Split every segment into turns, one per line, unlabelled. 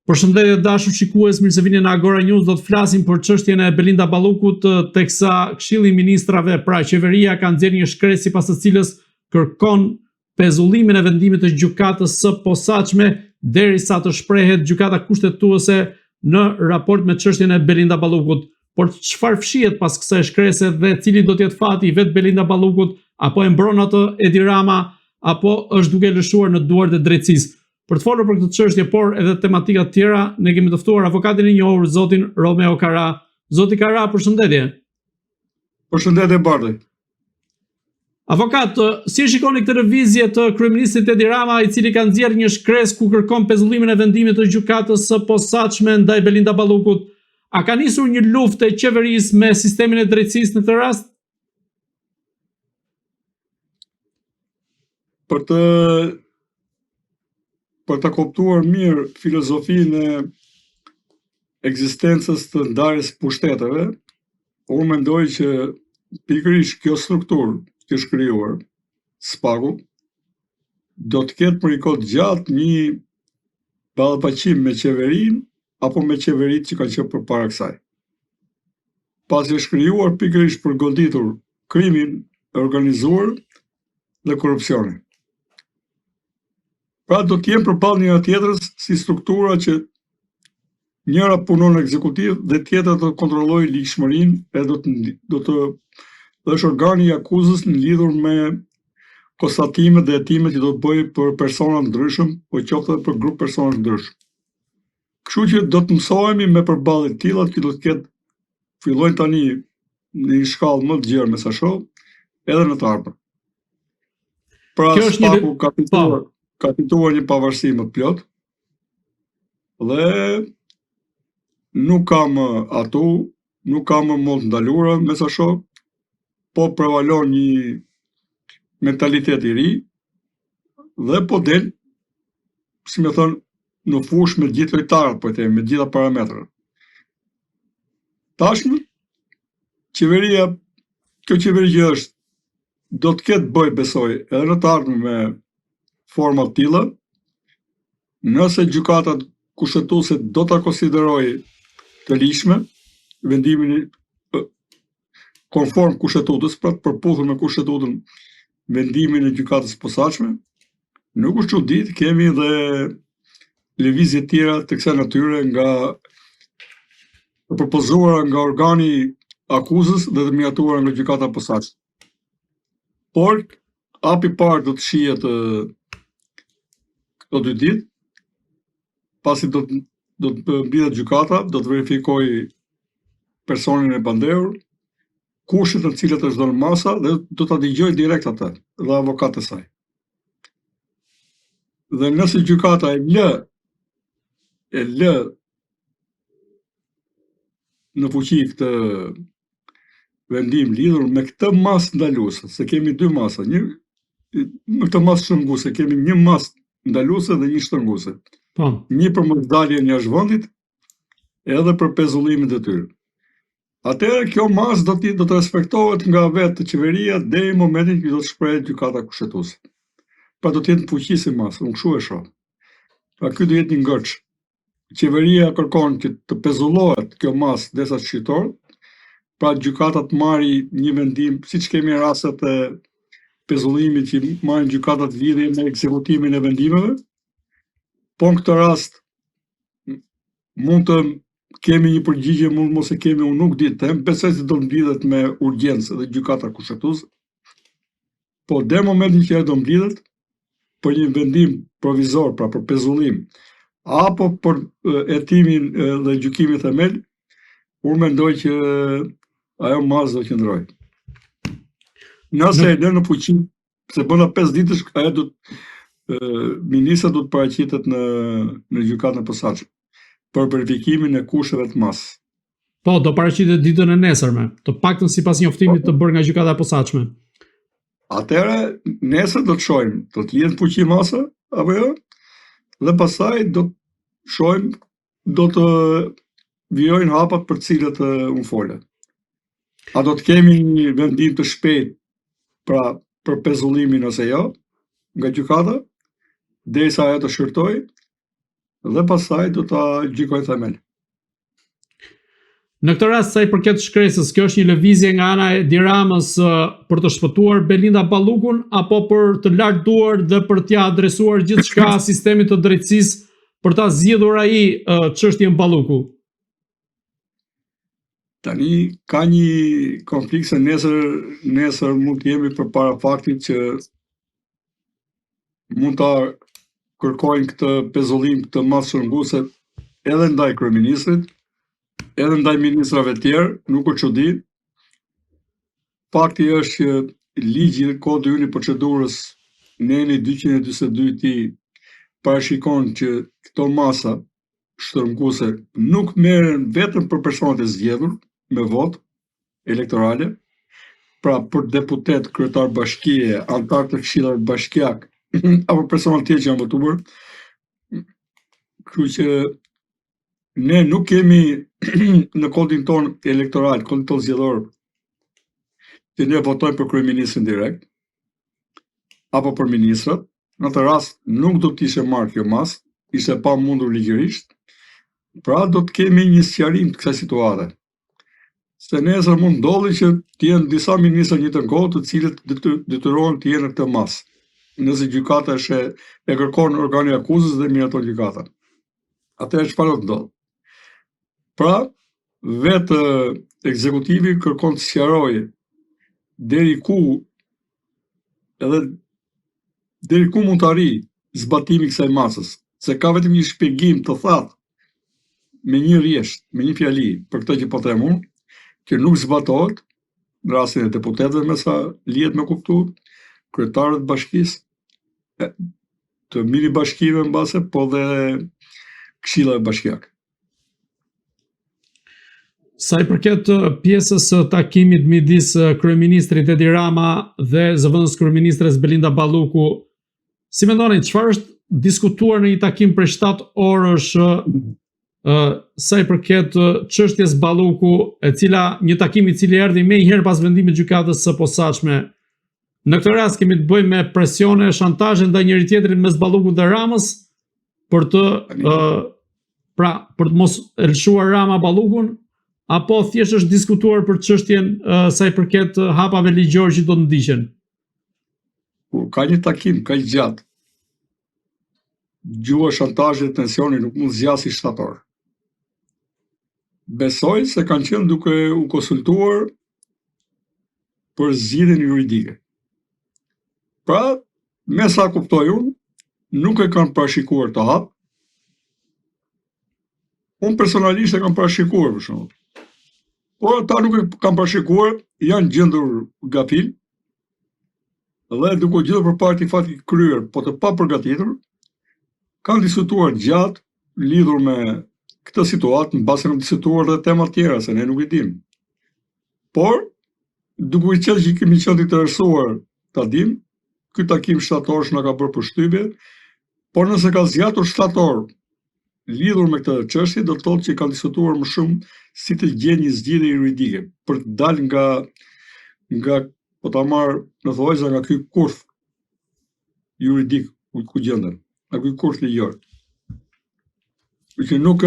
Përshëndetje të dashur shikues, mirë se vini në Agora News. Do të flasim për çështjen e Belinda Ballukut, teksa Këshilli i Ministrave, pra qeveria ka nxjerrë një shkresë sipas së cilës kërkon pezullimin e vendimit të gjykatës së posaçme derisa të shprehet gjykata kushtetuese në raport me çështjen e Belinda Ballukut. Por çfarë fshihet pas kësaj shkrese dhe cili do të jetë fati i vetë Belinda Ballukut, apo e mbron atë Edi Rama, apo është duke lëshuar në duart e drejtësisë? Për të folur për këtë çështje, por edhe tematika të tjera, ne kemi të ftuar avokatin e njohur zotin Romeo Kara. Zoti Kara, përshëndetje.
Përshëndetje Bardhi.
Avokat, si e shikoni këtë lëvizje të kryeministrit Edi Rama, i cili ka nxjerrë një shkresë ku kërkon pezullimin e vendimit të gjykatës së posaçme ndaj Belinda Ballukut? A ka nisur një luftë e qeverisë me sistemin e drejtësisë në këtë rast?
Për të për të kuptuar mirë filozofinë e ekzistencës të ndarjes së pushteteve, unë mendoj që pikërisht kjo strukturë që është krijuar, SPAK-u, do të ketë për një kohë të gjatë një ballafaqim me qeverinë apo me qeveritë që kanë qenë përpara kësaj. Pasi është krijuar pikërisht për goditur krimin e organizuar dhe korrupsionin. Pra do të jenë përballë njëra tjetrës si struktura që njëra punon në ekzekutiv dhe tjetra do të kontrollojë ligjshmërinë e do të do të dhe është organi i akuzës në lidhur me konstatimet dhe hetimet që do të bëjë për persona të ndryshëm, po qoftë edhe për grup personash të ndryshëm. Kështu që do të mësohemi me përballje të tilla që do të ketë fillojnë tani në një shkallë më të gjerë me sa shoh, edhe në të ardhmen. Pra, Kjo është një ka fituar, po. ka fituar një pavarësi më të plotë dhe nuk ka më atu, nuk ka më mollë të ndaluara, me sa shoh, po prevalon një mentalitet i ri dhe po del, si me thënë, në fushë me gjithë lojtarët, po e themi, me gjitha parametrat. Tashmë, qeveria, kjo qeveri që është, do të ketë bëjë, besoj, edhe në të ardhmen me forma të tilla, nëse gjykata kushtetuese do ta konsiderojë të ligjshme vendimin konform kushtetutës, pra të përputhur me kushtetutën vendimin e gjykatës së posaçme, nuk është çudi të kemi dhe lëvizje të tjera të kësaj natyre nga të propozuara nga organi i akuzës dhe të miratuara nga gjykata e posaçme. Por hapi i parë do të shihet këto dy ditë, pasi do të do të mblidhet gjykata, do të verifikojë personin e pandehur, kushtet në të cilat është dhënë masa dhe do ta dëgjojë direkt atë dhe avokatët e saj. Dhe nëse gjykata e lë e lë në fuqi këtë vendim lidhur me këtë masë ndaluese, se kemi dy masa, një me këtë masë shtrënguese, kemi një masë ndaluese dhe një shtrënguese. Po. Një për mosdaljen jashtë vendit, edhe për pezullimin detyrë. Atëherë kjo masë do të do të respektohet nga vetë qeveria deri në momentin që do të shprehet gjykata kushtetuese. Pra do të jetë në fuqi si masë, unë kështu e shoh. Pra ky do jetë një ngërç. Qeveria kërkon që të pezullohet kjo masë derisa të shqyrtohet, pra gjykata të marrë një vendim, siç kemi rastet e pezullimit që marrin gjykatat lidhje me ekzekutimin e vendimeve, po në këtë rast mund të kemi një përgjigje, mund mos e kemi, unë nuk di të them, besoj se do të mblidhet me urgjencë dhe gjykata kushtetuese. Po deri në momentin që ajo do mblidhet për një vendim provizor, pra për pezullim apo për hetimin dhe gjykimin themel, unë mendoj që ajo masë do qëndrojë. Nëse e lë në fuqi, se brenda 5 ditësh ajo do ministra do të paraqitet në në gjykatën e posaçme për verifikimin e kushteve të masës.
Po, do paraqitet ditën e nesërme, të paktën sipas njoftimit të bërë nga gjykata e posaçme.
Atëherë, nesër do të shohim, do të jetë në fuqi masa apo jo? Dhe pastaj do të shohim do të vijojnë hapat për të cilët unë fola. A do të kemi një vendim të shpejtë pra për pezullimin ose jo nga gjykata, derisa ajo të shqyrtojë? Dhe pastaj do ta gjykojë në themel.
Në këtë rast sa i përket shkresës, kjo është një lëvizje nga ana e Edi Ramës për të shpëtuar Belinda Ballukun apo për të larë duart dhe për t'ia adresuar gjithçka sistemit të drejtësisë për ta zgjidhur ai çështjen Balluku.
Tani ka një konflikt se nesër nesër mund të jemi përpara faktit që mund ta kërkojnë këtë pezullim, këtë masë shtrënguese edhe ndaj kryeministrit, edhe ndaj ministrave të tjerë, nuk është çudi. Fakti është që ligji kodi ynë i procedurës neni 242 i tij parashikon që këto masa shtrënguese nuk merren vetëm për personat e zgjedhur me votë elektorale, pra për deputet, kryetar bashkie, anëtar të këshillave bashkiak apo persona të tjerë që janë votuar. Kështu që ne nuk kemi në kodin tonë elektoral, kodin tonë zgjedhor, që ne votojmë për kryeministrin direkt apo për ministrat, Në atë rast nuk do të ishte marrë kjo masë, ishte e pamundur ligjërisht. Pra do të kemi një sqarim të kësaj situate. Se nesër mund ndodhi që të jenë disa ministra në të njëjtën kohë të cilët detyrohen të jenë në këtë masë. Nëse gjykata është e kërkon organi i akuzës dhe miraton gjykata. Atëherë çfarë do të ndodhë? Pra, vetë ekzekutivi kërkon të sqarojë deri ku edhe deri ku mund të arrijë zbatimi i kësaj masës, se ka vetëm një shpjegim të thatë me një rresht, me një fjali për këtë që po them unë, që nuk zbatohet në rastin e deputetëve me sa lihet me kuptu, kryetarët e bashkisë, të mini bashkive mbase, po dhe këshillave bashkiak.
Sa i përket pjesës së takimit midis kryeministrit Edi Rama dhe zëvendës kryeministres Belinda Balluku, si mendoni çfarë është diskutuar në një takim prej 7 orësh sa i përket çështjes Balluku, e cila një takim i cili erdhi menjëherë pas vendimit të gjykatës së posaçme. Në këtë rast kemi të bëjmë me presione e shantazhe ndaj njëri tjetrit mes Ballukut dhe Ramës për të uh, pra për të mos e lëshuar Rama Ballukun apo thjesht është diskutuar për çështjen uh, sa i përket hapave ligjorë që do të ndiqen.
Kur ka një takim kaq gjatë, gjuha shantazhi dhe tensioni nuk mund zgjasi 7 orë. Besoj se kanë qenë duke u konsultuar për zgjidhjen juridike. Pra, me sa kuptoj unë, nuk e kanë parashikuar këtë hap. Unë personalisht e kam parashikuar për shembull. Por ata nuk e kanë parashikuar, janë gjendur gafil dhe duke u gjendur përpara këtij fati të kryer, po të papërgatitur, kanë diskutuar gjatë lidhur me këtë situatë, mbase kanë diskutuar dhe tema të tjera, se ne nuk i dimë. Por, duke qenë që kemi qenë të interesuar ta dimë, ky takim 7 orësh na ka bërë përshtypje, por nëse ka zgjatur 7 orë lidhur me këtë çështje, do të thotë që kanë diskutuar më shumë si të gjejnë një zgjidhje juridike për të dalë nga nga po ta marr në thonjëza nga ky kurth juridik ku, ku gjenden, nga ky kurth ligjor. Që nuk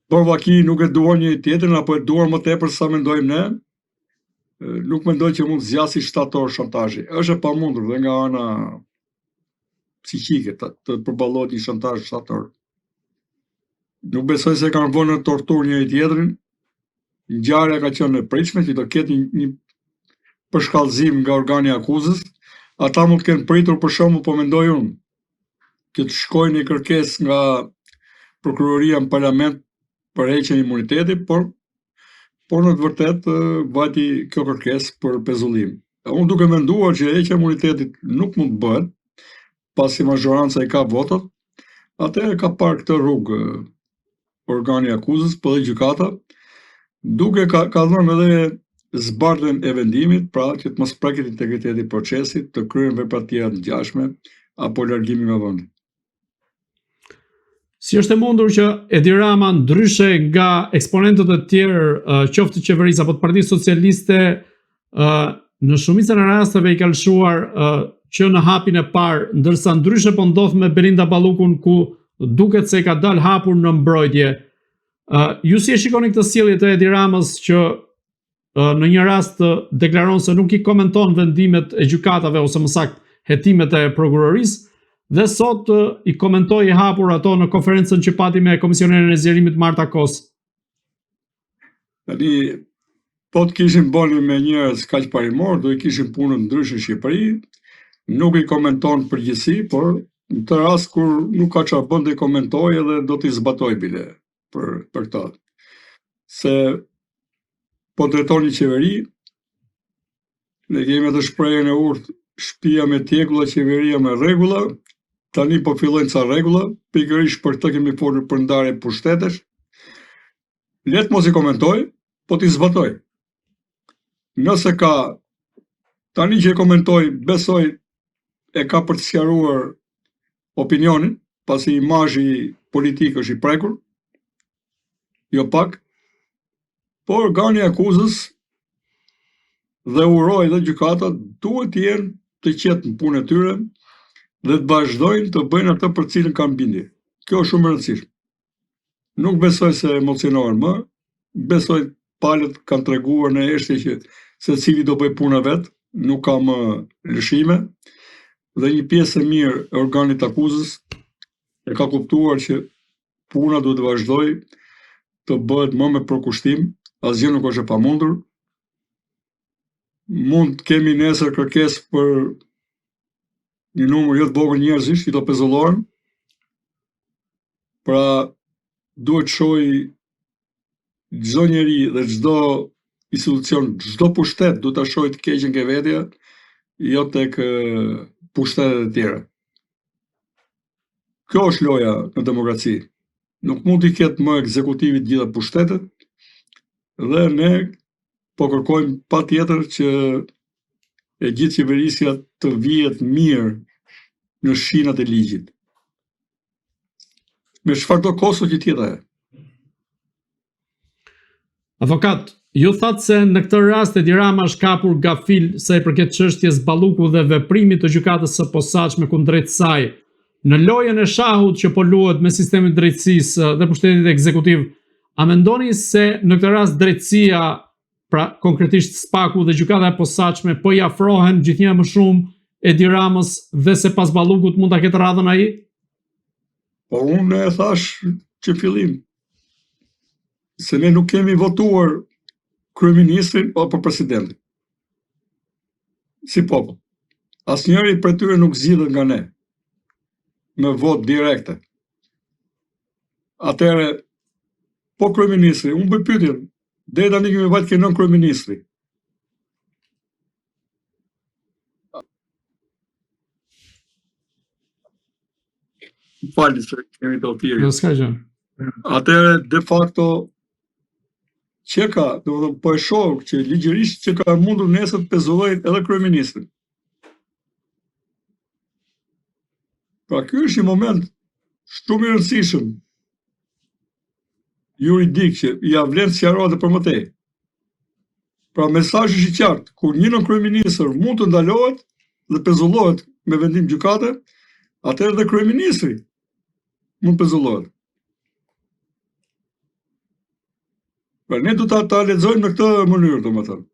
Por vaki nuk e duan njëri tjetrin apo e duan më tepër sa mendojmë ne, nuk mendoj që mund të zgjasi 7 orë shantazhi. Është e pamundur dhe nga ana psiqike të, të përballohet një shantazh 7 orë. Nuk besoj se kanë vënë në torturë njëri tjetrin. Ngjarja ka qenë e pritshme që do ketë një, një përshkallëzim nga organi i akuzës. Ata mund të kenë pritur për shembull, po mendoj unë, që të shkojë një kërkesë nga prokuroria në parlament për heqjen e imunitetit, por por në të vërtetë vajti kjo kërkesë për pezullim. Unë duke menduar që heqja e imunitetit nuk mund të bëhet, pasi mazhoranca i ka votat, atëherë ka parë këtë rrugë organi i akuzës, po dhe gjykata, duke ka, ka dhënë edhe zbardhjen e vendimit, pra që të mos preket integriteti i procesit, të kryhen vepra të tjera të ngjashme apo largimi nga vendi.
Si është e mundur që Edi Rama ndryshe nga eksponentët e tjerë, qoftë të qeverisë apo të Partisë Socialiste, në shumicën e rasteve i ka lëshuar që në hapin e parë, ndërsa ndryshe po ndodh me Belinda Ballukun ku duket se i ka dalë hapur në mbrojtje. Uh, ju si e shikoni këtë sjellje të Edi Ramës që uh, në një rast deklaron se nuk i komenton vendimet e gjykatave ose më saktë hetimet e prokurorisë dhe sot uh, i komentoi hapur ato në konferencën që pati me komisioneren e zgjerimit Marta Kos.
Tani, po të kishim bënim me njerëz kaq parimor, do i kishim punët ndryshe në Shqipëri, nuk i komenton në përgjithësi, por në këtë rast kur nuk ka çfarë bën do i komentojë edhe do t'i zbatojë bile për për këto. Se po drejton një qeveri, ne kemi atë shprehjen e urtë, shtëpia me tjegulla, qeveria me rregulla, tani po fillojnë ca rregulla, pikërisht për këtë kemi folur për ndarje pushtetesh. Le të mos i komentojë, po t'i zbatojë. Nëse ka, tani që e komentoi, besoj e ka për të sqaruar opinionin, pasi imazhi politik është i prekur, jo pak, por organi i akuzës dhe uroj dhe gjykata duhet të jenë të qetë në punën e tyre dhe të vazhdojnë të bëjnë atë për të cilën kanë bindje. Kjo është shumë e rëndësishme. Nuk besoj se emocionohen më, besoj palët kanë treguar në heshtje që secili do bëjë punën e vet, nuk ka më lëshime dhe një pjesë e mirë e organit të akuzës e ka kuptuar që puna duhet të vazhdojë të bëhet më me përkushtim, asgjë nuk është e pamundur. Mund të kemi nesër kërkesë për një numër jo të vogël njerëzish që do pezullohen. Pra duhet të shohë çdo njeri dhe çdo institucion, çdo pushtet duhet ta shohë të keqen ke vetja, jo tek pushtetet e tjera. Kjo është loja në demokraci. Nuk mund t'i ketë më ekzekutivi të gjitha pushtetet dhe ne po kërkojmë patjetër që e gjithë qeverisja të vihet mirë në shinat e ligjit. Me çfarëdo kosto që të jetë ajo.
Avokat, ju thatë se në këtë rast Edi Rama është kapur gafil sa i përket çështjes Balluku dhe veprimit të gjykatës së posaçme kundrejt saj. Në lojën e shahut që po luhet me sistemin e drejtësisë dhe pushtetit ekzekutiv, a mendoni se në këtë rast drejtësia, pra konkretisht SPAK-u dhe gjykata e posaçme po i afrohen gjithnjë e më shumë Edi Ramës dhe se pas Ballukut mund ta ketë radhën ai?
Po unë e thashë që në fillim se ne nuk kemi votuar kryeministrin apo presidentin. Si popull. Asnjëri prej tyre nuk zgjidhet nga ne me votë direkte. Atëherë, po kryeministri, unë bëj pyetjen, deri tani kemi vajt ke nënkryeministri. Falni se kemi të thirrje.
Jo, s'ka gjë.
Atëherë de facto që ka, domethënë po e shoh që ligjërisht që ka mundur nesër të pezullojë edhe kryeministrin. Pra ky është një moment shumë i rëndësishëm juridik që ia vlen të sqarohet edhe për më tej. Pra mesazhi është i qartë, kur një nënkryeministër mund të ndalohet dhe pezullohet me vendim gjykate, atëherë dhe kryeministri mund të pezullohet. Pra ne do ta ta lexojmë në këtë mënyrë, domethënë.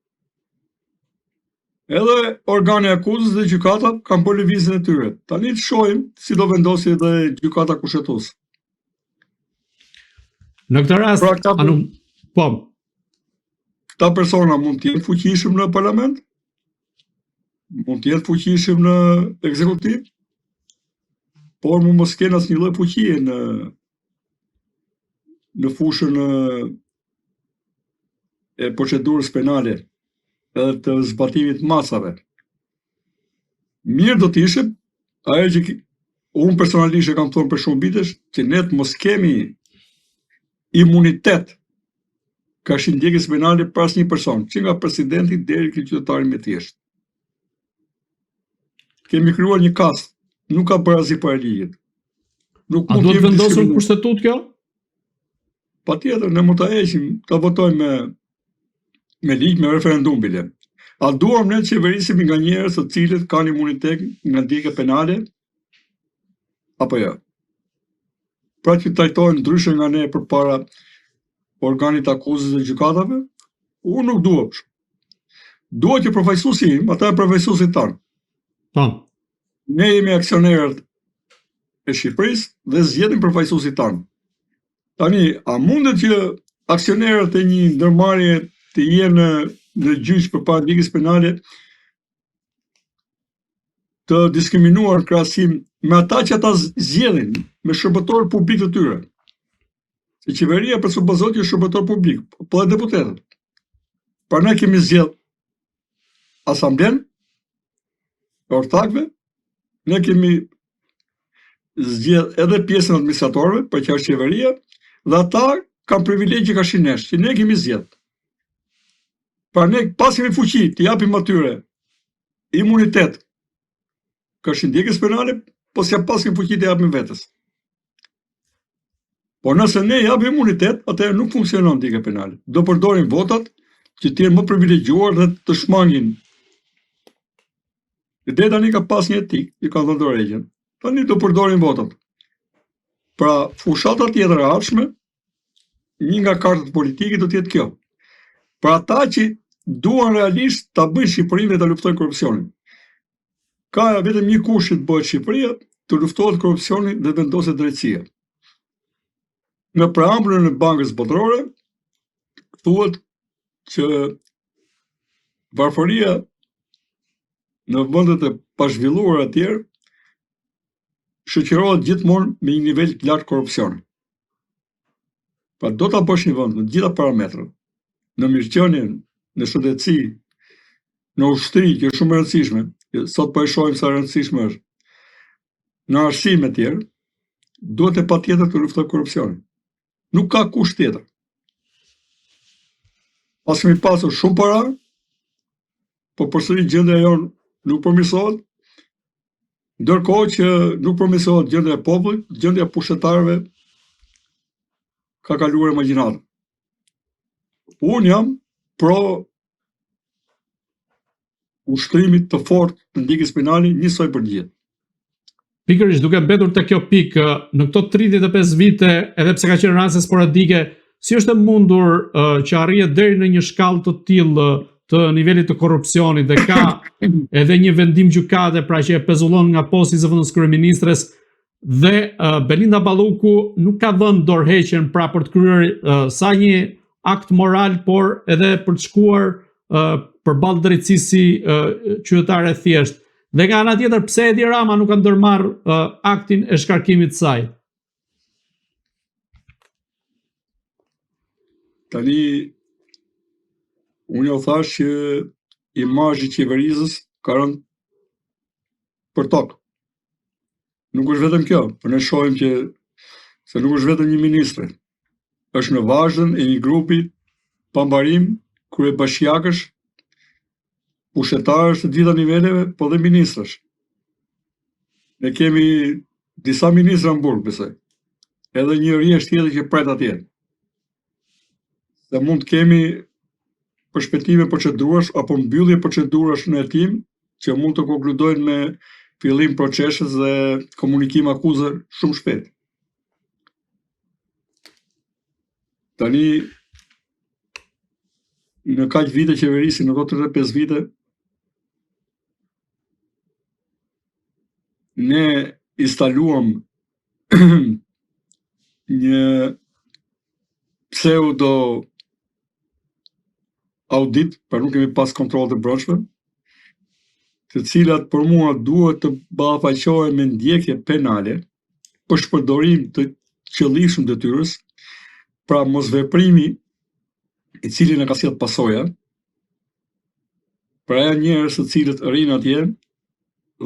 Edhe organi i akuzës dhe gjykata kanë bërë lëvizjen e tyre. Tani të shohim si do vendosë edhe gjykata kushtetuese.
Në këtë rast, pra, këta, anu, po.
Këta persona mund të jenë fuqishëm në parlament, mund të jenë fuqishëm në ekzekutiv, por mund mos kenë asnjë lloj fuqie në në fushën e procedurës penale edhe të zbatimit të masave. Mirë do të ishte ajo që unë personalisht e kam thënë për shumë vitesh, që ne të mos kemi imunitet karshi ndjekjes penale për asnjë person, që nga presidenti deri ke qytetari më i thjeshtë. Kemi krijuar një kastë, nuk ka barazi para ligjit.
Nuk mund të jetë vendosur në kushtetutë kjo?
Patjetër, ne mund ta heqim, ta votojmë me me ligj, me referendum bile. A duam ne të qeverisemi nga njerëz të cilët kanë imunitet nga ndjekja penale apo jo? Pra që trajtohen ndryshe nga ne përpara organit të akuzës dhe gjykatave? Unë nuk dua. Dua që përfaqësuesi im, ata janë përfaqësuesit tanë.
Po.
Ne jemi aksionerët e Shqipërisë dhe zgjedhim përfaqësuesit tanë. Tani, a mundet që aksionerët e një ndërmarrje të jenë në gjyq përpara ndjekjes penale të diskriminuar në krahasim me ata që ata zgjedhin, me shërbëtorët publik të tyre? Se qeveria presupozohet që është shërbëtor publik, po edhe deputetët. Pra ne kemi zgjedh asamblen e ortakëve, ne kemi zgjedh edhe pjesën e administratorëve, pra që është qeveria, dhe ata kanë privilegje karshi nesh, që ne kemi zgjedh. Pra ne paskemi fuqi të japim atyre imunitet karshi ndjekjes penale, po s'ja paskim fuqi të japim vetes. Por nëse ne japim imunitet, atëherë nuk funksionon ndjekja penale. Do përdorin votat që të jenë më privilegjuar dhe të shmangin. Dhe deri tani ka pas një etikë, që kanë dhënë dorëheqjen. Tani do përdorin votat. Pra, fushata tjetër e ardhshme, një nga kartat politike do të jetë kjo. Pra ata që duan realisht ta bëjnë Shqipërinë dhe ta luftojnë korrupsionin. Ka vetëm një kusht që të bëhet Shqipëria, të luftohet korrupsioni dhe të vendoset drejtësia. Në preambulën e Bankës Botërore thuhet që varfëria në vendet e pazhvilluara e tjerë shoqërohet gjithmonë me një nivel të lartë korrupsioni. Pra do ta bësh një vend në të gjitha parametrat, në mirëqenie, në shëndetësi, në ushtri, që është shumë e rëndësishme, që sot po e shohim sa e rëndësishme është. Në arsim e tjerë, duhet e patjetër të luftojë korrupsionin. Nuk ka kusht tjetër. Paskemi pasur shumë para, po përsëri gjendja jonë nuk përmirësohet, Ndërkohë që nuk përmirësohet gjendja e popullit, gjendja e pushtetarëve ka kaluar imagjinatën. Unë jam pro ushtrimit të fortë të ndjekjes penale njësoj për të gjithë.
Pikërisht duke mbetur te kjo pikë, në këto 35 vite, edhe pse ka qenë raste sporadike, si është e mundur uh, që arrihet deri në një shkallë të tillë të nivelit të korrupsionit dhe ka edhe një vendim gjykate pra që e pezullon nga posti i zëvendës kryeministres dhe uh, Belinda Balluku nuk ka dhënë dorëheqjen pra për të kryer uh, sa një akt moral, por edhe për të shkuar uh, përballë drejtësisë si uh, qytetare e thjeshtë. Dhe nga ana tjetër pse Edi Rama nuk ka ndërmarrë uh, aktin e shkarkimit të
saj? Tani unë ju thashë që imazhi i qeverisë ka rënë për tokë. Nuk është vetëm kjo, por ne shohim që se nuk është vetëm një ministre. Është në vazhdën e një grupi pambarim kryebashkiakësh, pushtetarësh të gjitha niveleve, po dhe ministrash. Ne kemi disa ministra në burg, besoj. Edhe një rresht tjetër që pret atje. Dhe mund të kemi përshpejtime procedurash apo mbyllje procedurash në hetim që mund të konkludojnë me fillim procesesh dhe komunikim akuze shumë shpejt. Tani në kaq vite qeverisje, në këto 35 vite, ne instaluam një pseudo audit, pra nuk kemi pas kontroll të brendshme, të cilat për mua duhet të ballafaqohen me ndjekje penale për shpërdorim të qëllimshëm detyrës, pra mosveprimi i cili na ka sjellë pasoja, pra janë njerëz të cilët rrinë atje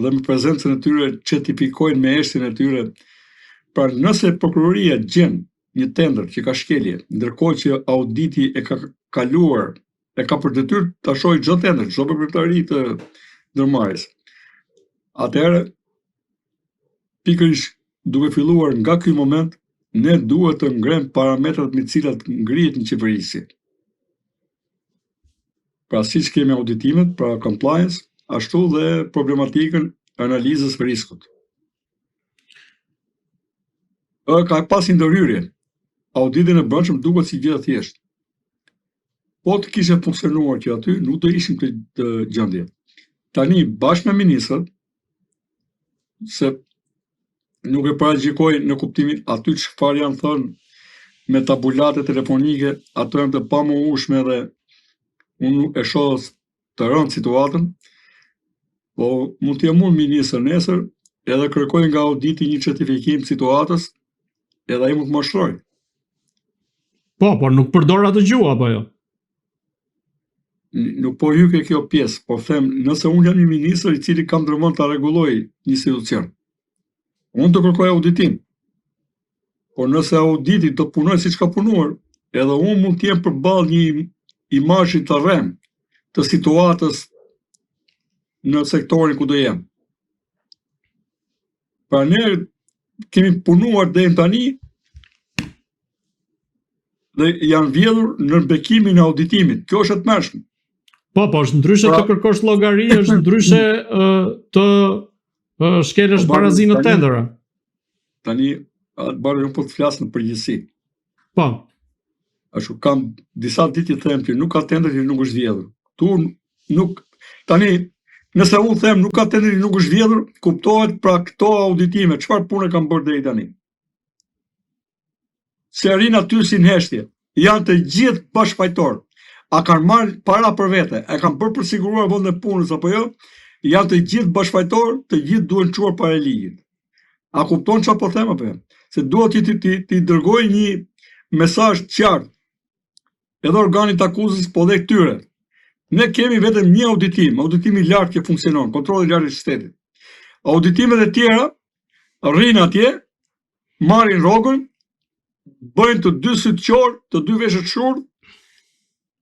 dhe me prezencën e tyre certifikojnë me heshtjen e tyre. Pra nëse prokuroria gjen një tender që ka shkelje, ndërkohë që auditi e ka kaluar, e ka për detyrë ta shohë çdo tender, çdo veprimtari të ndërmarrjes. Atëherë pikërisht duke filluar nga ky moment, ne duhet të ngremë parametrat me të cilat ngrihet një qeverisje. Pra siç kemi auditimet, pra compliance, ashtu dhe problematikën e analizës së riskut. Ë ka pas një ndërhyrje. Auditin e brendshëm duket si gjë e thjeshtë. Po të kishte funksionuar që aty, nuk do ishim në këtë gjendje. Tani bashkë me ministrat, se nuk e paragjykoj në kuptimin aty çfarë janë thënë me tabulate telefonike, ato janë të pamohueshme dhe unë e shoh të rëndë situatën, po mund të jem unë ministër nesër, edhe kërkoj nga auditi një certifikim të situatës, edhe ai mund të mashtrojë.
Po, por nuk përdor atë gjuhë apo jo?
Nuk po hyj ke kjo pjesë, po them nëse unë jam një ministër i cili kam ndërmend ta rregulloj një institucion. Unë do kërkoj auditim. Por nëse auditi do punojë siç ka punuar, edhe unë mund të jem përballë një imazhi të rremë të situatës në sektorin ku do jem. Pra ne kemi punuar deri tani dhe janë vjedhur në bekimin e auditimit. Kjo është e tmerrshme.
Po, po, është ndryshe pra, të kërkosh llogari, është ndryshe të shkelësh po, barazinë në tendera.
Tani, Bardhi, unë po të flas në përgjithësi.
Po.
Ashtu kam disa ditë që them që nuk ka tender që nuk është vjedhur. Tu nuk tani nëse unë them nuk ka tender që nuk është vjedhur, kuptohet pra këto auditime, çfarë pune kanë bërë deri tani. Se rrinë aty si në heshtje. Janë të gjithë bashkëfajtorë. A kanë marrë para për vete, e kanë bërë për siguruar vendin e punës apo jo? Janë të gjithë bashkëfajtorë, të gjithë duhen çuar para ligjit. A kupton çfarë po them apo jo? Se dua ti ti ti, ti dërgoj një mesazh të qartë edhe organit të akuzës, po dhe këtyre. Ne kemi vetëm një auditim, auditimi i lartë që funksionon, kontrolli i lartë i shtetit. Auditimet e tjera rrinë atje, marrin rrogën, bëjnë të dy sytë qorr, të dy veshët shurdh,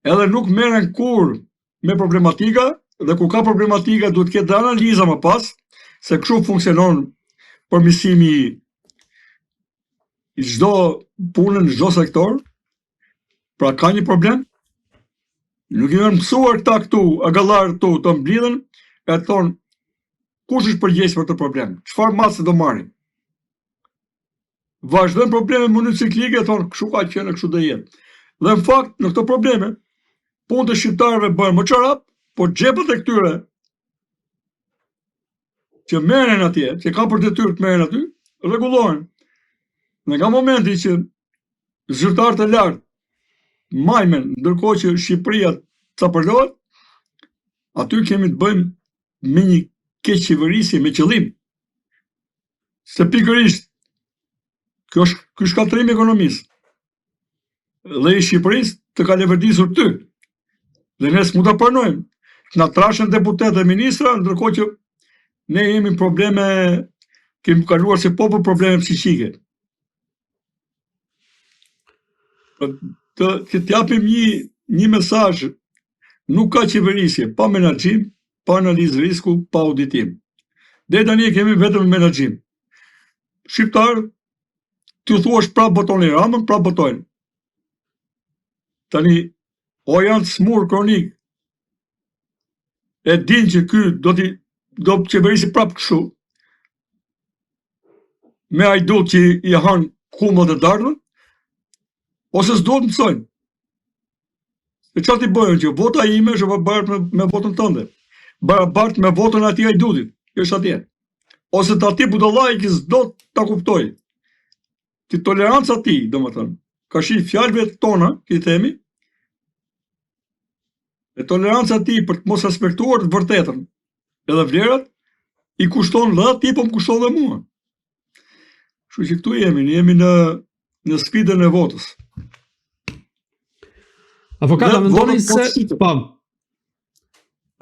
edhe nuk merren kurrë me problematika dhe kur ka problematika duhet të ketë dhe analiza më pas, se kështu funksionon përmirësimi i çdo pune në çdo sektor. Pra ka një problem. Nuk i janë mësuar këta këtu, agallarët këtu, të mblidhen e të thonë kush është përgjegjës për këtë problem, çfarë mase do marrin. Vazhdojnë probleme në mënyrë ciklike, thonë kështu ka qenë, kështu do jetë. Dhe në fakt, në këto probleme, punët e shqiptarëve bëhen më çorap, por xhepat e këtyre që merren atje, që kanë për detyrë të merren aty, rregullohen. Dhe nga momenti që zyrtarët e lartë majmen, ndërkohë që Shqipëria capërlohet, aty kemi të bëjmë me një keqqeverisje me qëllim. Se pikërisht kjo është ky shkatërrim i ekonomisë dhe i Shqipërisë të ka leverdisur ty. Dhe ne s'mund ta pranojmë. Të na trashen deputetë dhe ministra, ndërkohë që ne jemi probleme, kemi kaluar si popull probleme psiqike. Të, të të japim një, një mesazh, nuk ka qeverisje pa menaxhim, pa analizë risku, pa auditim. Deri tani e kemi vetëm menaxhim. Shqiptarët, t'u thuash prapë votoni Ramën, prapë votojnë. Tani, o janë të sëmurë kronik, e din që ky do t'i do të qeverisi prapë kështu, me hajdut që i hanë kumbulla e dardhën, ose s'duhet të mësojnë. E ça t'i bëjnë që vota ime është e barabartë me, me votën tënde, barabartë me votën e atij hajdutit, që është atje. Ose të atij budallai që s'do ta kuptojë. Ti toleranca e tij, domethënë, karshi fjalëve tona, që i themi, e toleranca e tij për të mos respektuar të vërtetën, edhe vlerat, i kushton dhe atij, po më kushton dhe mua. Kështu që këtu jemi, ne jemi në në sfidën e
votës. Avokat, a mendoni se po.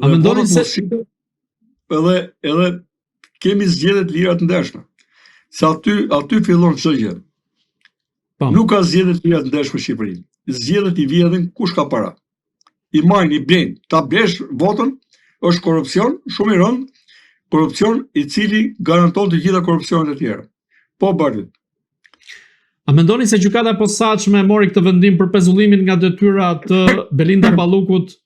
A mendoni se
edhe edhe kemi zgjedhje të lira të ndershme. Se aty aty fillon çdo gjë. Po. Nuk ka zgjedhje të lira të ndershme në Shqipëri. Zgjedhjet i vjedhin kush ka para. I marrin, i blejnë. Ta blesh votën është korrupsion shumë i rëndë, korrupsion i cili garanton të gjitha korrupsionet e tjera. Po Bardhi.
A mendoni se gjykata e posaçme mori këtë vendim për pezullimin nga detyra të Belinda Ballukut?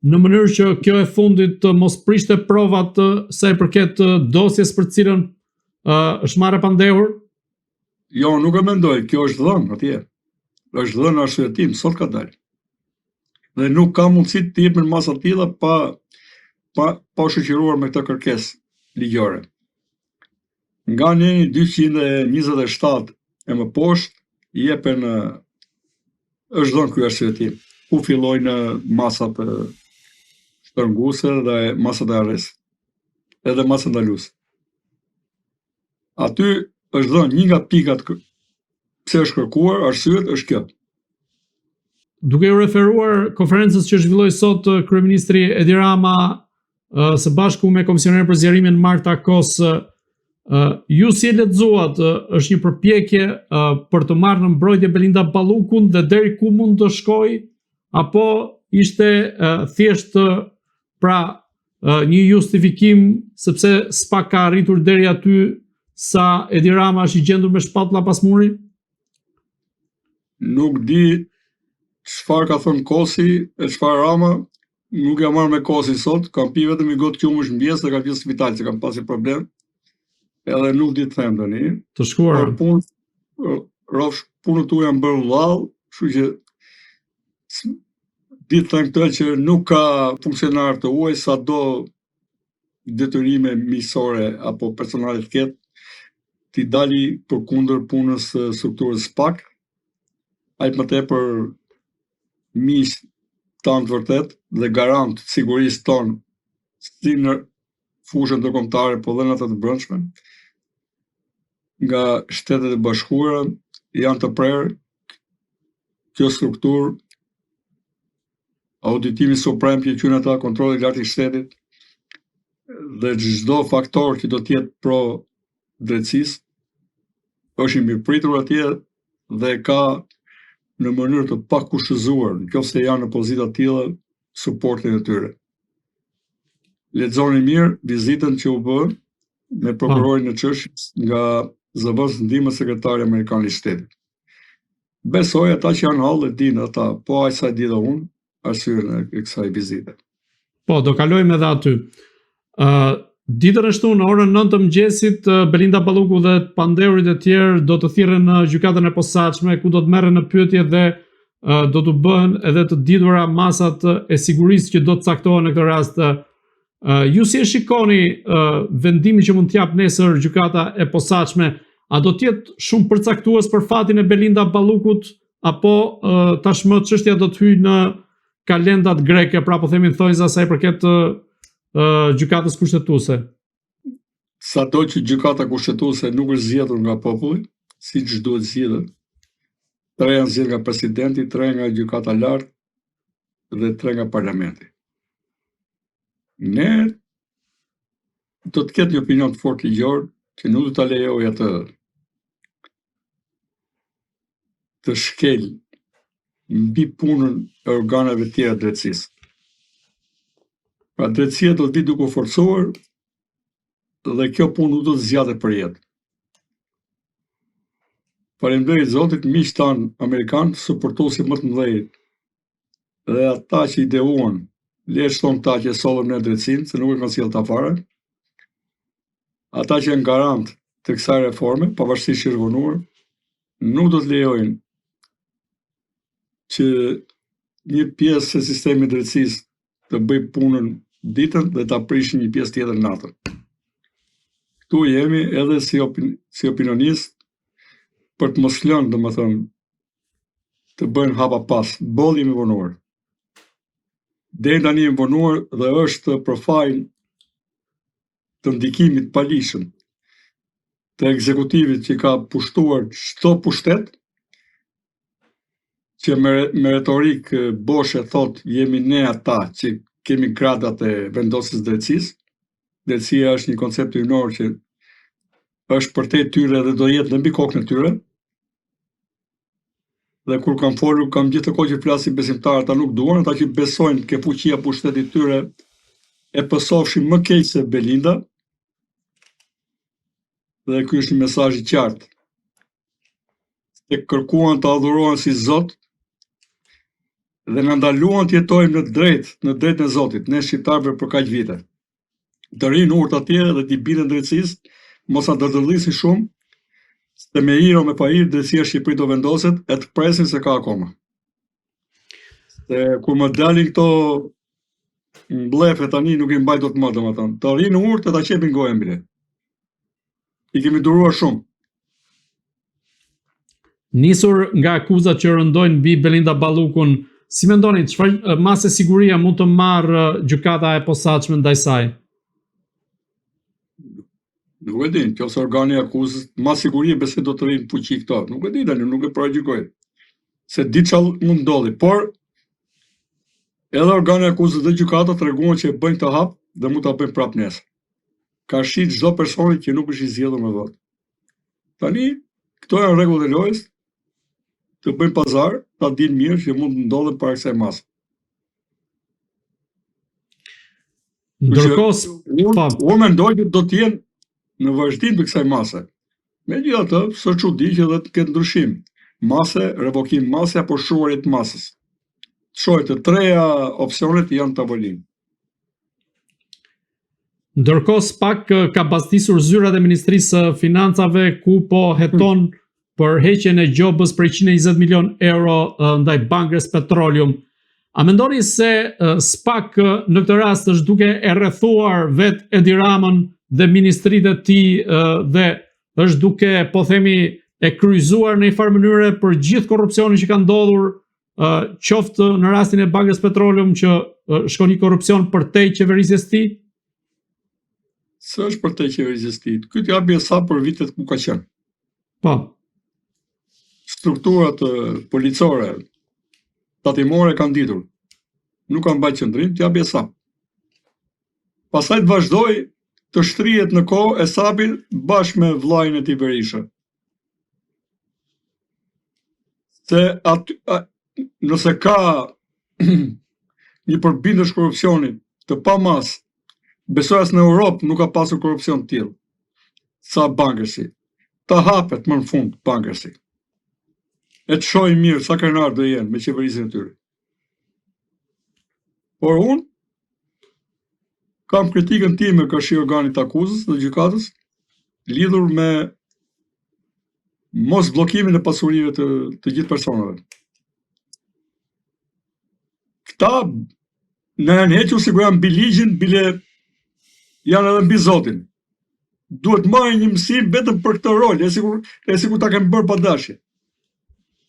në mënyrë që kjo e fundit të mos prishte provat sa i përket dosjes për të cilën është marrë e pandehur?
Jo, nuk e mendoj, kjo është dhënë atje. Është dhënë arsyetim, sot ka dalë. Dhe nuk ka mundësi të jepen masa të tilla pa pa pa u shoqëruar me këtë kërkesë ligjore. Nga neni 227 e më poshtë jepen është dhënë ky arsyetim, ku fillojnë masat shtrënguese dhe masat e arrestit, edhe masat ndaluese. Aty është dhënë një nga pikat pse është kërkuar, arsyet është kjo.
Duke iu referuar konferencës që zhvilloi sot kryeministri Edi Rama së bashku me komisioneren për zgjerimin Marta Kos, ju si e lexuat, është një përpjekje për të marrë në mbrojtje Belinda Ballukun dhe deri ku mund të shkojë apo ishte thjesht pra një justifikim sepse SPAK ka arritur deri aty sa Edi Rama është i gjendur me shpatulla pas muri?
Nuk di çfarë ka thënë Kosi e çfarë Rama, nuk jam marrë me Kosin sot, kam pi vetëm një gotë qumësht në mëngjes dhe kam qenë në spital se kam pasur problem. Edhe nuk di të them tani.
Të shkuar.
Por punë rrofsh punët tuaja janë bërë vllall, kështu që di të them këtë që nuk ka funksionar të huaj sado detyrime miqësore apo personale të ketë, t'i dali përkundër punës së strukturës SPAK, aq më tepër miq tanë të vërtetë dhe garant të sigurisë tonë si në fushën ndërkombëtare, po dhe në atë të brendshme, nga Shtetet e Bashkuara janë të prerë kjo strukturë auditimi suprem që quajnë ata kontrolli i lartë i shtetit dhe çdo faktor që do të jetë pro drejtësisë është i mirëpritur atje dhe ka në mënyrë të pakushtëzuar, në qoftë se janë në pozita të tilla, suportin e tyre. Lexoni mirë vizitën që u bë me prokurorin e çështjes nga zëvendës ndihmës sekretari amerikan i shtetit. Besoj ata që janë hall e dinë ata, po aq sa e di dhe unë, arsyen e kësaj vizite.
Po, do kalojmë edhe aty. Ë uh, ditën e shtunë në orën 9 të mëngjesit Belinda Balluku dhe të pandehurit e tjerë do të thirren në gjykatën e posaçme ku do të merren në pyetje dhe uh, do t'u bëhen edhe të ditura masat e sigurisë që do të caktohen në këtë rast. Uh, ju si e shikoni uh, vendimin që mund të japë nesër gjykata e posaçme, a do të jetë shumë përcaktues për fatin e Belinda Ballukut apo uh, tashmë çështja do të hyjë në kalendat greke, pra po themi në thonjza sa i përket uh, gjykatës kushtetuese?
Sado që gjykata kushtetuese nuk është zgjedhur nga populli, siç duhet zgjidhet, tre janë zgjedhur nga presidenti, tre nga gjykata e lartë dhe tre nga parlamenti. Ne do të ketë një opinion të fortë ligjor që nuk do ta lejojë atë të shkel mbi punën e organeve të tjera të drejtësisë. Pra drejtësia do të vijë duke u forcuar dhe kjo punë nuk do të zgjatet për jetë. Faleminderit Zotit, miqtë tanë amerikanë, suportuesit më të mëdhenj dhe ata që ideuan, le të thonë këta që e sollëm ne drejtësinë, se nuk e kanë sjellë ata fare, ata që janë garant të kësaj reforme, pavarësisht që është vonuar, nuk do të lejojnë që një pjesë e sistemit të drejtësisë të bëjë punën ditën dhe ta prishin një pjesë tjetër natën. Këtu jemi edhe si, opin, si opinionist për të mos lënë, domethënë, të bëjnë hapa pas. Boll jemi vonuar. Deri tani jemi vonuar dhe është për fajin të ndikimit të paligjshëm të ekzekutivit që ka pushtuar çdo pushtet, që me, me retorikë boshe thotë jemi ne ata që kemi gradat e vendosjes së drejtësisë. Drejtësia është një koncept hyjnor që është përtej tyre dhe do jetë dhe mbi kokën e tyre. Dhe kur kam folur, kam gjithë kohë që flasin besimtarët, ata nuk duan, ata që besojnë ke fuqia pushteti i tyre e pësofshin më keq se Belinda. Dhe ky është një mesazh i qartë. Se kërkuan të adhurohen si Zot. Dhe na ndaluan të jetojmë në drejt, në drejtën e Zotit, ne shqiptarëve për kaq vite. Të rrinë urtë atje dhe t'i binden drejtësisë, mos na dërdëllisin shumë, se me hir o me pahir drejtësia në Shqipëri do vendoset e të presin se ka akoma. Se kur më dalin këto mblefe tani nuk i mbaj dot më domethënë. Të rrinë urtë e ta qepin gojën bile. I kemi duruar
shumë. Nisur nga akuzat që rëndojnë mbi Belinda Ballukun, si mendoni çfarë mase sigurie mund të marrë gjykata e posaçme ndaj saj?
Nuk e di, nëse organi i akuzës, masë sigurie besoj do të rrinë në fuqi këto. Nuk e di tani, nuk e paragjykoj. S'e di çfarë mund ndodhi, por edhe organi i akuzës dhe gjykata treguan që e bëjnë këtë hap dhe mund ta bëjnë prapë nesër. Karshi çdo personi që nuk është i zgjedhur me votë. Tani, këto janë rregullat e lojës, të bëjnë pazar, ta dinë mirë që mund të ndodhen para kësaj mase.
Ndërkohë,
unë po. unë mendoj që do të jenë në vazhdim të kësaj mase. Megjithatë, s'është çudi që edhe të ketë ndryshim mase, revokim mase apo shuarje të masës. Të shohim të treja opsionet janë në tavolinë.
Ndërkohë SPAK ka bastisur zyrat e Ministrisë së Financave ku po heton hmm. për heqjen e gjobës prej 120 milion euro ndaj Bankers Petroleum. A mendoni se SPAK në këtë rast është duke e rrethuar vetë Edi Ramën dhe ministritë e tij dhe është duke, po themi, e kryqëzuar në një farë mënyre për gjithë korrupsionin që ka ndodhur qoftë në rastin e Bankers Petroleum që shkon një korrupsion përtej qeverisjes së
tij? S'është përtej qeverisjes së tij. Ky të japi hesap për vitet ku ka qenë.
Po.
Strukturat policore, tatimore kanë ditur. Nuk kanë mbajt qëndrim, të japi hesap. Pastaj të vazhdojë të shtrihet në kohë hesapi bashkë me vllain e tij Berisha. Se aty, a, nëse ka një përbindësh korrupsioni të pamasë, besoj as në Europë nuk ka pasur korrupsion të tillë sa Bankersi. Ta hapet më në fund Bankersi. E të shohim mirë sa krenar do jenë me qeverisjen e tyre. Por unë kam kritikën time karshi organit të akuzës dhe gjykatës lidhur me mos bllokimin e pasurive të të gjithë personave. Këta na janë hequr sikur janë mbi ligjin, bile janë edhe mbi Zotin. Duhet marrë një mësim vetëm për këtë rol, e sikur e sikur ta kenë bërë pa dashje.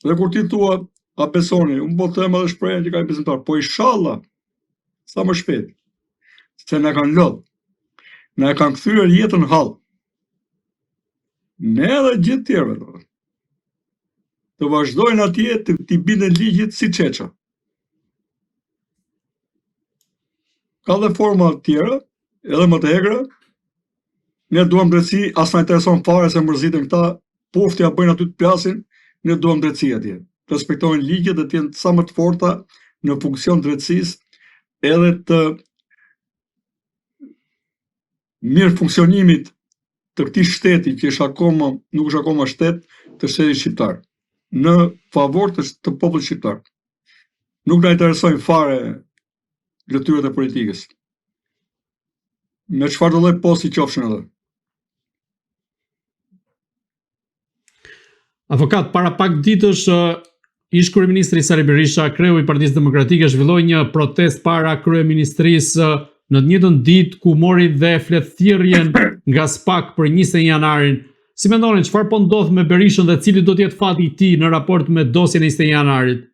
Dhe kur ti thua, a besoni, unë po them edhe shprehjen që ka një besimtar, po ishalla, sa më shpejt, se na kanë lodh, na e kanë kthyer jetën hall. Ne edhe gjithë tjerëve, do. Të vazhdojnë atje të t'i binden ligjit si çeça. Ka dhe forma të tjera, edhe më të egra, Ne duam drejtësi, as na intereson fare se mërziten këta, puf t'ia bëjnë aty të plasin, ne duam drejtësi atje. Të respektohen ligjet dhe të jenë sa më të forta në funksion drejtësisë edhe të mirëfunksionimit të këtij shteti që është akoma, nuk është akoma shtet, të shtetit shqiptar, në favor të, të popullit shqiptar. Nuk na interesojnë fare detyrat e politikës. Me çfarëdo lloj posti qofshin
ato. Avokat, para pak ditësh ish kryeministri Sali Berisha, kreu i Partisë Demokratike, zhvilloi një protestë para kryeministrisë në të njëjtën ditë ku mori dhe fletëthirrjen nga SPAK për 21 janarin. Si mendoni çfarë po ndodh me Berishën dhe cili do të jetë fati i tij në raport me dosjen e 21 janarit?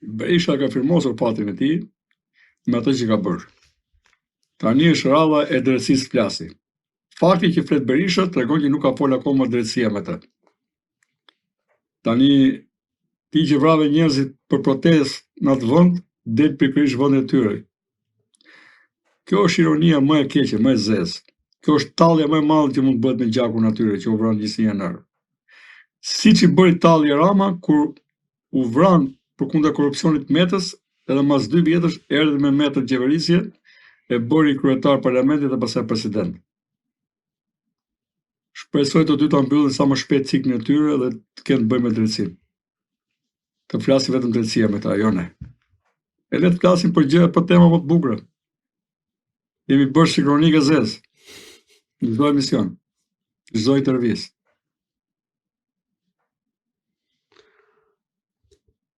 Berisha ka firmosur fatin e tij me atë që ka bërë. Tani është radha e drejtësisë të flasi. Fakti që flet Berisha tregon që nuk ka fol akoma drejtësia me të. Tani ti që vrave njerëzit për protestë në atë vend, del pikërisht vendin e tyre. Kjo është ironia më e keqe, më e zezë. Kjo është tallja më e madhe që mund të bëhet me gjakun atyre që u vranë 21 janar. Siç i bëri tallje Rama kur u vranë përkundër korrupsionit të Metës, edhe mas dy vjetësh erdhi me Metën në qeverisje, e bëri kryetar parlamentit dhe pastaj president. Shpresoj të dy ta mbyllin sa më shpejt ciklin e tyre dhe të kenë të bëjnë me drejtësinë. Të flasi vetëm drejtësia me ta, jo ne. E le të flasim për gjëra, për tema më të bukura. Jemi bërë si kronikë e zezë. Në çdo emision, në çdo intervistë.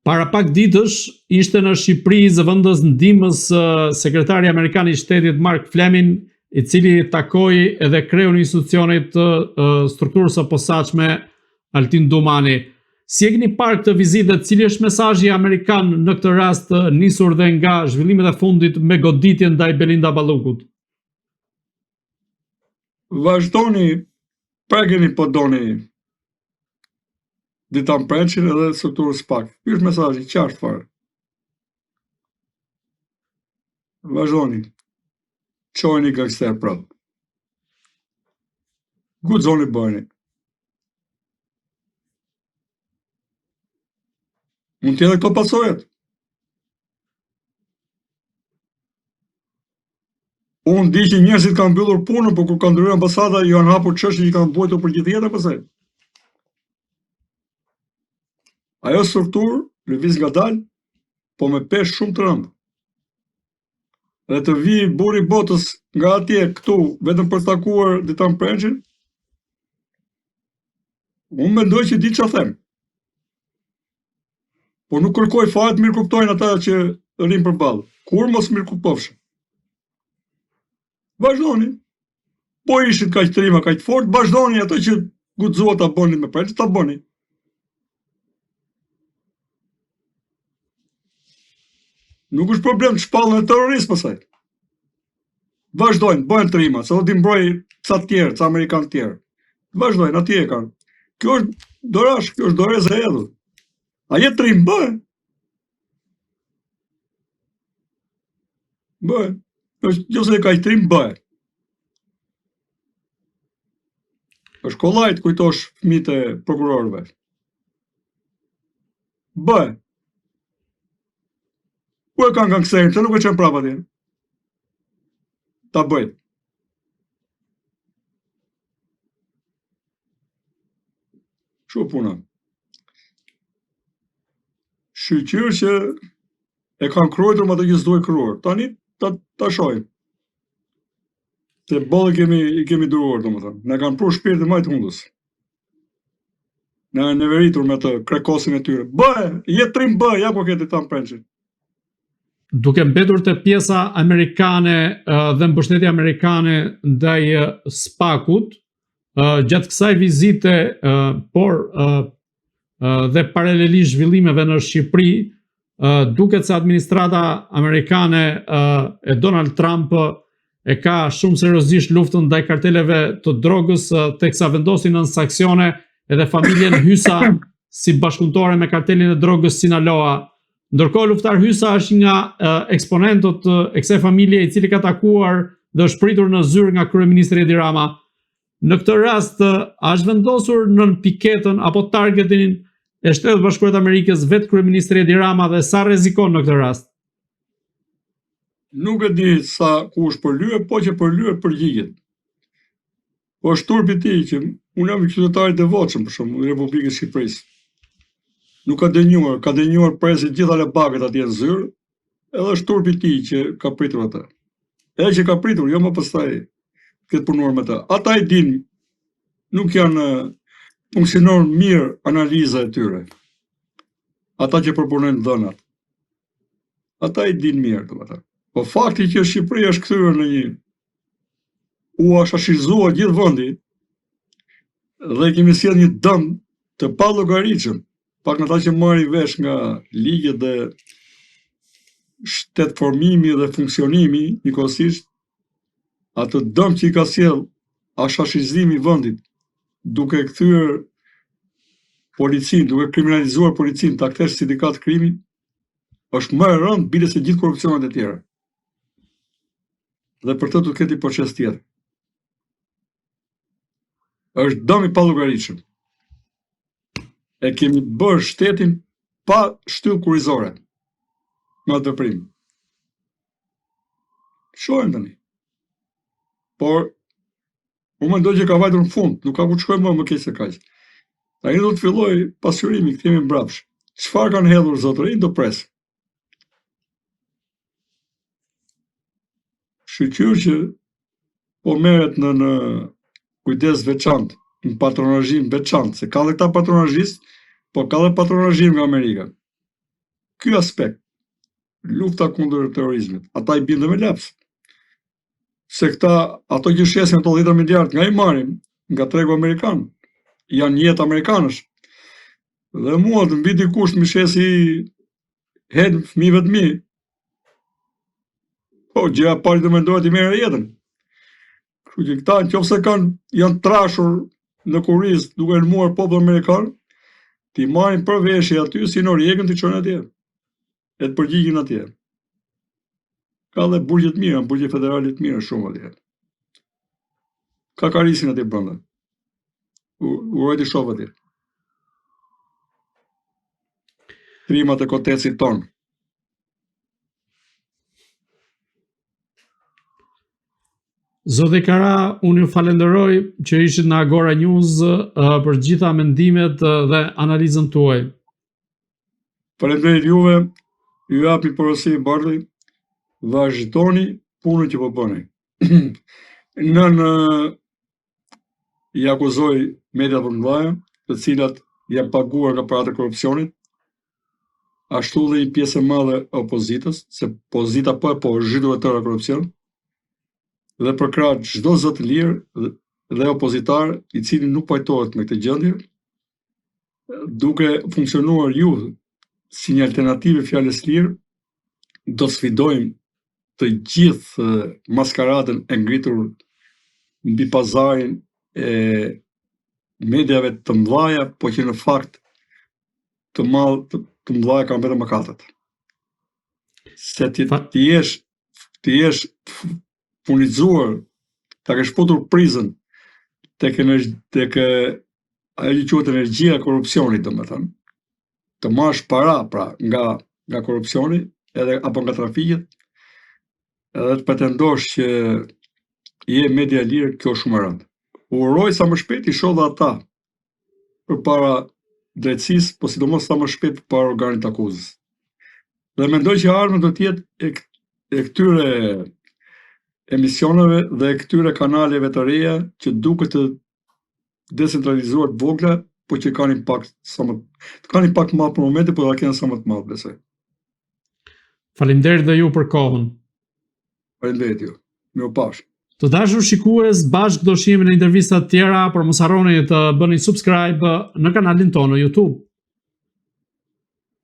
Para pak ditësh ishte në Shqipëri zëvendës ndihmës sekretari amerikan i shtetit Mark Fleming, i cili takoi edhe kreun e institucionit të strukturës së posaçme Altin Dumani. Si e keni parë këtë vizitë dhe cili është mesazhi amerikan në këtë rast nisur dhe nga zhvillimet e fundit me goditjen ndaj Belinda Ballukut?
Vazhdoni, prekeni po doni Dritan Prençin edhe strukturën SPAK. Ky është mesazhi, qartë fare. Vazhdoni. Çojeni gangster prapë. Guxoni bëni. Mund të jenë këto pasojat. Unë di që njerëzit kanë mbyllur punën, por kur ka ndërhyrë ambasada, ju janë hapur çështje që kanë vuajtur për gjithë jetën pastaj. Ajo strukturë lëviz ngadalë, po me peshë shumë të rëndë. Dhe të vijë burri i botës nga atje këtu vetëm për të takuar Dritan Prençin, unë mendoj që di çfarë them. Po nuk kërkoj fare të mirëkuptojnë ata që rrinë përballë. Kur mos mirëkuptofshin. Vazhdoni. Po ishit kaq trima, kaq fort, vazhdoni ato që guxuat ta bëni me Prençin, ta bëni. Nuk është problem të shpallen terrorist pastaj. Vazhdojnë, bëhen trima, se do t'i mbrojë ca të tjerë, ca amerikanë të tjerë. Vazhdojnë, atje e kanë. Kjo është dorash, kjo është dorezë e hedhur. A je trim, bëhe. Bëhe. Është nëse je kaq trim, bëhe. Është kollaj të kujtosh fëmijët e prokurorëve. Bëhe. Ku e kanë gangsterin, pse nuk e çon prapë atje? Ta bëj. Kështu puna. Shyqyr që e kanë kruajtur me atë që s'duhet kruar. Tani ta, ta shohim. Se boll i kemi, i kemi duruar, domethënë. Na kanë prurë shpirtin majë të hundës. Na janë neveritur me atë krekosin e tyre. Bëhe, je trim bëhe, ja ku ke Dritan Prençin.
Duke mbetur te pjesa amerikane dhe mbështetja amerikane ndaj SPAK-ut, gjatë kësaj vizite, por dhe paralelisht zhvillimeve në Shqipëri, duket se administrata amerikane e Donald Trump e ka shumë seriozisht luftën ndaj karteleve të drogës, teksa vendosi nën sanksione edhe familjen Hysa si bashkëpunëtore me kartelin e drogës Sinaloa. Ndërkohë Luftar Hysa është një nga eksponentët e kësaj familje i cili ka takuar dhe është pritur në zyrë nga kryeministri Edi Rama. Në këtë rast, a është vendosur nën piketën apo targetin e Shteteve të Bashkuara të Amerikës vetë kryeministri Edi Rama dhe sa rrezikon në këtë rast?
Nuk e di sa ku është përlyer, po që përlyer përgjigjet. Po është turpi i tij që unë jam qytetar i devotshëm për shembull i Republikës së Shqipërisë. Nuk ka denjuar, ka denjuar presi gjithë alabakët atje në zyrë, Edhe është turpi i tij që ka pritur atë. Edhe që ka pritur, jo më pastaj ketë punuar me të. Ata i dinë, nuk janë funksionon mirë analiza e tyre. Ata që përpunojnë dhënat. Ata i dinë mirë, domethënë. Po fakti që Shqipëria është kthyer në një u hashashizua gjithë vendi dhe kemi sjellë një dëm të pallogaritshëm Pak ata që marrin vesh nga ligjet dhe shtetformimi dhe funksionimi njëkohësisht, atë dëm që i ka sjellë hashashizimi i vendit, duke kthyer policinë, duke kriminalizuar policinë, ta kthesh sindikatë krimi, është më e rëndë bile se gjithë korrupsionet e tjera. Dhe për të do të ketë një proces tjetër. Është dëm i pallogaritshëm. E kemi bërë shtetin pa shtyllë kurrizore me atë veprim. Shohim tani. Por unë mendoj që ka vajtur në fund, nuk ka ku të shkojë më më keq se kaq. Tani do të fillojë pasqyrimi, kthehemi mbrapsht. Çfarë kanë hedhur zotërinjtë do pres. Shyqyr që po merret në në kujdes veçantë, në patronazhim veçantë, se ka dhe këta patronazhistë, po ka dhe patronazhim nga Amerika. Ky aspekt, lufta kundër terrorizmit, ata i bien dhe me laps. Se këta, ato që shesin ato 10 miliard, nga i marrin, nga tregu amerikan, janë jetë amerikanësh. Dhe mua të mbi dikush të më shesi helm fëmijëve të mi. Po, gjëja e parë do mendoja t'i merrja jetën. Kështu që këta në qoftë se kanë janë trashur në kurriz duke helmuar popullin amerikan, t'i marrin për veshi aty si Noriegën t'i çojnë atje. E të përgjigjen atje. Ka dhe burgje të mira, burgje federale të mira shumë atje. Kakarisin atje brenda. Uroj t'i shoh atje. Trimat e kotecit tonë.
Zoti Kara, unë ju falenderoj që ishit në Agora News uh, për gjitha mendimet dhe analizën tuaj.
Faleminderit juve, ju jap një porosi Bardhi, vazhdoni punën që po bëni. Nën i akuzoj mediat e mëdha, të cilat janë paguar nga paratë e korrupsionit, ashtu dhe një pjesë e madhe e opozitës, se opozita po e po është zhytur e tëra korrupsion, dhe përkrah çdo zë të lirë dhe, dhe opozitar i cili nuk pajtohet me këtë gjendje, duke funksionuar ju si një alternativë e fjalës lirë, do sfidojmë të gjithë maskaradën e ngritur mbi pazarin e mediave të mëdhaja, po që në fakt të madh të, të mëdhaja kanë vetëm mëkatet. Se ti ti jesh ti jesh furnizuar, ta kesh futur prizën tek tek ajo që quhet energjia e korrupsionit, domethënë, të marrësh para pra nga nga korrupsioni edhe apo nga trafiqet, edhe të pretendosh që je media e lirë, kjo është shumë e rëndë. Uroj sa më shpejt t'i shoh dhe ata përpara drejtësisë, po sidomos sa më shpejt përpara organit të akuzës. Dhe mendoj që arma do të jetë e, e këtyre emisioneve dhe e këtyre kanaleve të reja që duket të decentralizuar të vogla, po që kanë impakt sa më të kanë impakt të madh për momentin, po do ta kenë sa më të madh besoj.
Faleminderit dhe ju për kohën.
Faleminderit ju. Mirupafshim.
Të dashur shikues, bashkë do shihemi në intervista të tjera, por mos harroni të bëni subscribe në kanalin tonë në YouTube.